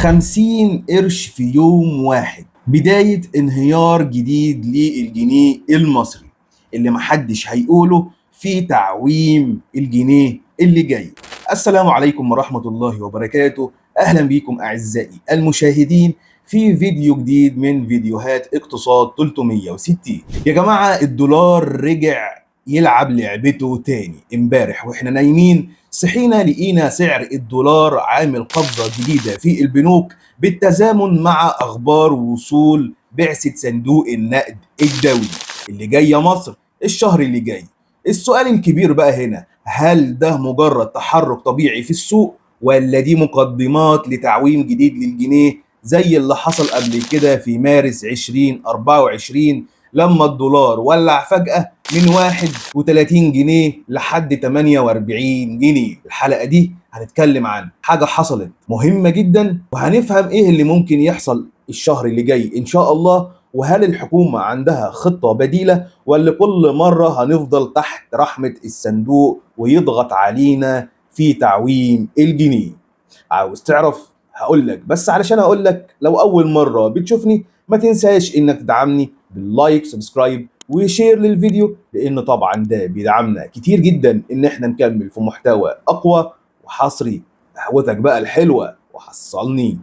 50 قرش في يوم واحد، بداية انهيار جديد للجنيه المصري اللي محدش هيقوله في تعويم الجنيه اللي جاي. السلام عليكم ورحمة الله وبركاته. أهلا بكم أعزائي المشاهدين في فيديو جديد من فيديوهات اقتصاد 360. يا جماعة الدولار رجع يلعب لعبته تاني. امبارح واحنا نايمين صحينا لقينا سعر الدولار عامل قفزة جديدة في البنوك بالتزامن مع أخبار وصول بعثة صندوق النقد الدولي اللي جاية مصر الشهر اللي جاي. السؤال الكبير بقى هنا، هل ده مجرد تحرك طبيعي في السوق ولا دي مقدمات لتعويم جديد للجنيه زي اللي حصل قبل كده في مارس 2024 لما الدولار ولع فجأة من 31 جنيه لحد 48 جنيه؟ الحلقة دي هنتكلم عن حاجة حصلت مهمة جدا، وهنفهم ايه اللي ممكن يحصل الشهر اللي جاي ان شاء الله، وهل الحكومة عندها خطة بديلة ولا كل مرة هنفضل تحت رحمة الصندوق ويضغط علينا في تعويم الجنيه. عاوز تعرف؟ هقولك، بس علشان اقولك لو اول مرة بتشوفني ما تنساش انك تدعمني بال like subscribe و share للفيديو، لان طبعا ده بيدعمنا كتير جدا ان احنا نكمل في محتوى اقوى وحصري. قهوتك بقى الحلوة وحصلني.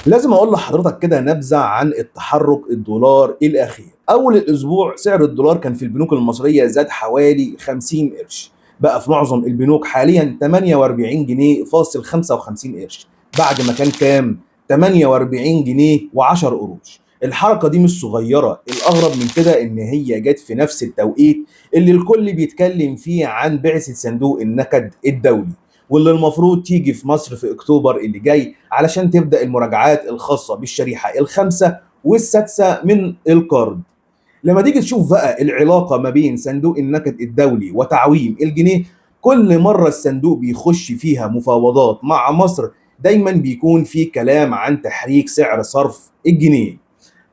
لازم اقول لحضرتك كده نبذة عن التحرك الدولار الاخير. اول الاسبوع سعر الدولار كان في البنوك المصرية زاد حوالي 50 قرش، بقى في معظم البنوك حاليا 48 جنيه فاصل 55 قرش، بعد ما كان كام؟ 48 جنيه و10 قروش. الحركة دي مش صغيرة، الأغرب من كده إن هي جت في نفس التوقيت اللي الكل بيتكلم فيه عن بعثة صندوق النقد الدولي، واللي المفروض تيجي في مصر في أكتوبر اللي جاي علشان تبدأ المراجعات الخاصة بالشريحة الخامسة والسادسة من القرض. لما تيجي تشوف بقى العلاقة ما بين صندوق النقد الدولي وتعويم الجنيه، كل مرة الصندوق بيخش فيها مفاوضات مع مصر دايما بيكون في كلام عن تحريك سعر صرف الجنيه.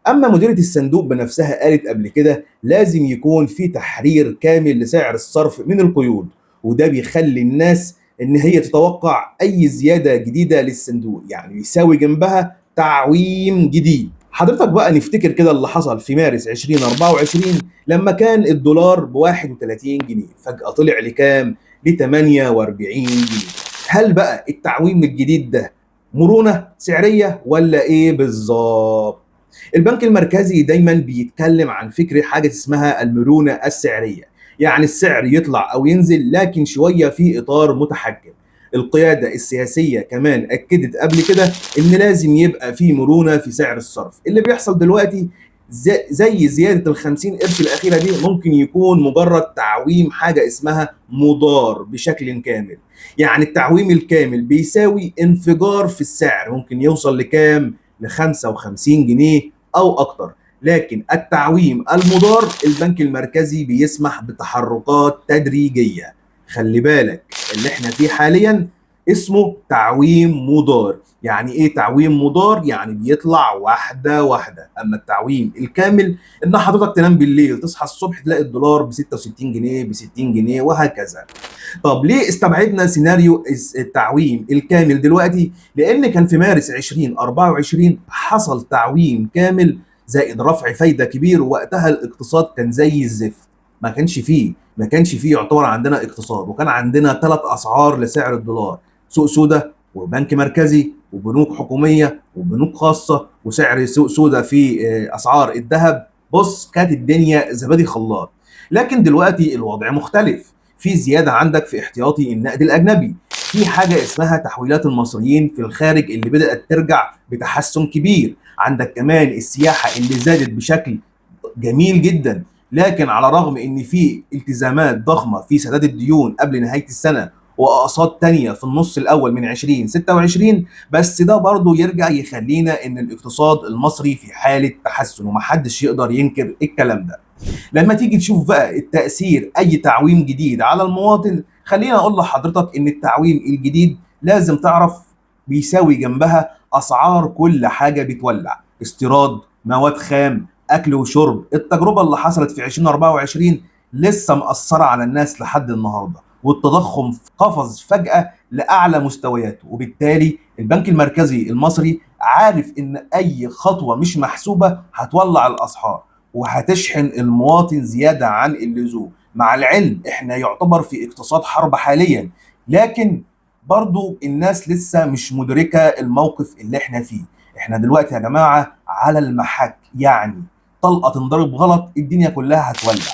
أما مديرة الصندوق بنفسها قالت قبل كده لازم يكون في تحرير كامل لسعر الصرف من القيود، وده بيخلي الناس إن هي تتوقع أي زيادة جديدة للصندوق، يعني يساوي جنبها تعويم جديد. حضرتك بقى نفتكر كده اللي حصل في مارس 2024 لما كان الدولار ب 31 جنيه، فجأة طلع لكام؟ ل 48 جنيه. هل بقى التعويم الجديد ده مرونة سعرية ولا ايه بالظبط؟ البنك المركزي دايما بيتكلم عن فكرة حاجة اسمها المرونة السعرية، يعني السعر يطلع او ينزل لكن شوية في اطار متحكم. القيادة السياسية كمان أكدت قبل كده إن لازم يبقى في مرونة في سعر الصرف. اللي بيحصل دلوقتي زي زيادة ال50 قرش الأخيرة دي ممكن يكون مجرد تعويم حاجة اسمها مضار بشكل كامل. يعني التعويم الكامل بيساوي انفجار في السعر ممكن يوصل لكام؟ ل 55 جنيه أو أكتر. لكن التعويم المضار البنك المركزي بيسمح بتحركات تدريجية. خلي بالك اللي احنا فيه حاليا اسمه تعويم مضار. يعني ايه تعويم مضار؟ يعني بيطلع واحدة واحدة. اما التعويم الكامل ان حضرتك تنام بالليل تصحى الصبح تلاقي الدولار ب 66 جنيه ب 60 جنيه وهكذا. طب ليه استبعدنا سيناريو التعويم الكامل دلوقتي؟ لان كان في مارس 2024 حصل تعويم كامل زائد رفع فايدة كبير، وقتها الاقتصاد كان زي الزفت، ما كانش فيه يعتبر عندنا اقتصاد، وكان عندنا 3 أسعار لسعر الدولار: سوق سودا وبنك مركزي وبنوك حكومية وبنوك خاصة، وسعر سوق سودا في أسعار الذهب. بص كانت الدنيا زبادي خلاط. لكن دلوقتي الوضع مختلف، في زيادة عندك في احتياطي النقد الأجنبي، في حاجة اسمها تحويلات المصريين في الخارج اللي بدأت ترجع بتحسن كبير، عندك كمان السياحة اللي زادت بشكل جميل جدا. لكن على الرغم ان في التزامات ضخمة في سداد الديون قبل نهاية السنة واقساط تانية في النص الاول من 2026، بس ده برضو يرجع يخلينا ان الاقتصاد المصري في حالة تحسن ومحدش يقدر ينكر الكلام ده. لما تيجي تشوف بقى التأثير اي تعويم جديد على المواطن، خلينا اقول لحضرتك ان التعويم الجديد لازم تعرف بيساوي جنبها اسعار كل حاجة بتولع، استيراد مواد خام، اكل وشرب. التجربة اللي حصلت في 2024 لسه مأثره على الناس لحد النهارده، والتضخم قفز فجأة لأعلى مستوياته، وبالتالي البنك المركزي المصري عارف إن أي خطوة مش محسوبة هتولع الأسعار وهتشحن المواطن زيادة عن اللزوم. مع العلم إحنا يعتبر في اقتصاد حرب حاليا، لكن برضو الناس لسه مش مدركة الموقف اللي إحنا فيه. إحنا دلوقتي يا جماعة على المحك، يعني طلقة تنضرب غلط الدنيا كلها هتولع.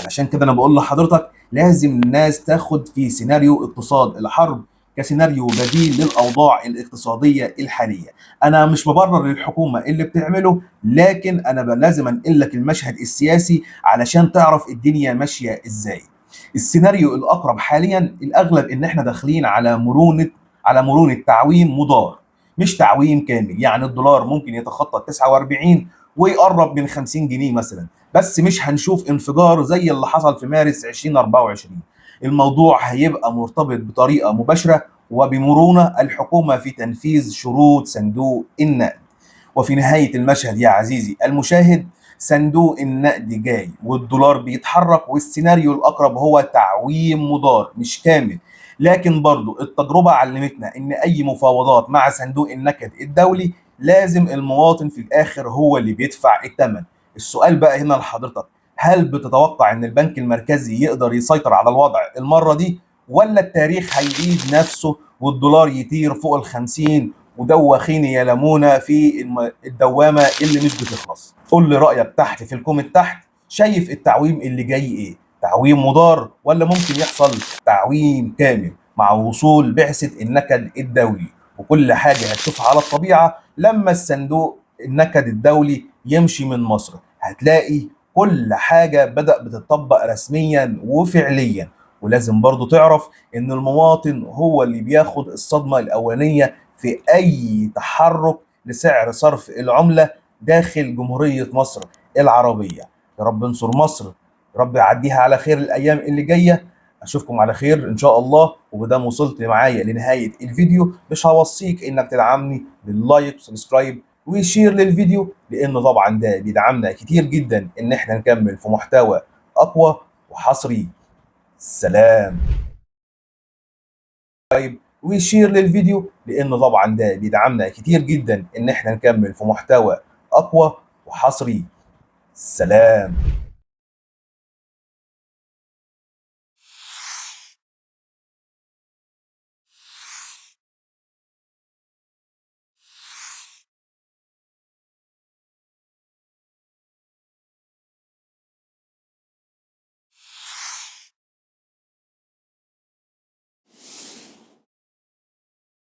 علشان كده أنا بقول لحضرتك لازم الناس تاخد في سيناريو اقتصاد الحرب كسيناريو بديل للأوضاع الاقتصادية الحالية. أنا مش ببرر للحكومة اللي بتعمله، لكن أنا لازم أنقل لك المشهد السياسي علشان تعرف الدنيا ماشية إزاي. السيناريو الأقرب حاليا الأغلب إن إحنا داخلين على مرونة تعويم مدار، مش تعويم كامل. يعني الدولار ممكن يتخطى 49 ويقرب من 50 جنيه مثلا، بس مش هنشوف انفجار زي اللي حصل في مارس 2024. الموضوع هيبقى مرتبط بطريقة مباشرة وبمرونة الحكومة في تنفيذ شروط صندوق النقد. وفي نهاية المشهد يا عزيزي المشاهد، صندوق النقد جاي والدولار بيتحرك، والسيناريو الأقرب هو تعويم مدار مش كامل. لكن برضو التجربة علمتنا إن أي مفاوضات مع صندوق النقد الدولي لازم المواطن في الآخر هو اللي بيدفع الثمن. السؤال بقى هنا لحضرتك، هل بتتوقع ان البنك المركزي يقدر يسيطر على الوضع المرة دي، ولا التاريخ هيعيد نفسه والدولار يطير فوق ال50 ودوخيني يا لمونة في الدوامة اللي مش بتخلص؟ قول لي رأيك تحت في ال comment تحت، شايف التعويم اللي جاي ايه؟ تعويم مدار ولا ممكن يحصل تعويم كامل مع وصول بعثة النكد الدولي؟ وكل حاجة هتشوفها على الطبيعة لما الصندوق النكد الدولي يمشي من مصر، هتلاقي كل حاجة بدأ بتطبق رسميا وفعليا. ولازم برضو تعرف ان المواطن هو اللي بياخد الصدمة الأولانية في أي تحرك لسعر صرف العملة داخل جمهورية مصر العربية. يا رب انصر مصر، يا رب يعديها على خير الأيام اللي جاية. أشوفكم على خير إن شاء الله. وبدام وصلت معايا لنهاية الفيديو، مش هوصيك إنك تدعمني بال like و subscribe و share للفيديو، لأنه طبعا ده بيدعمنا كتير جدا إن احنا نكمل في محتوى أقوى وحصري. سلام. طيب و share للفيديو، لأنه طبعا ده بيدعمنا كتير جدا إن احنا نكمل في محتوى أقوى وحصري. سلام.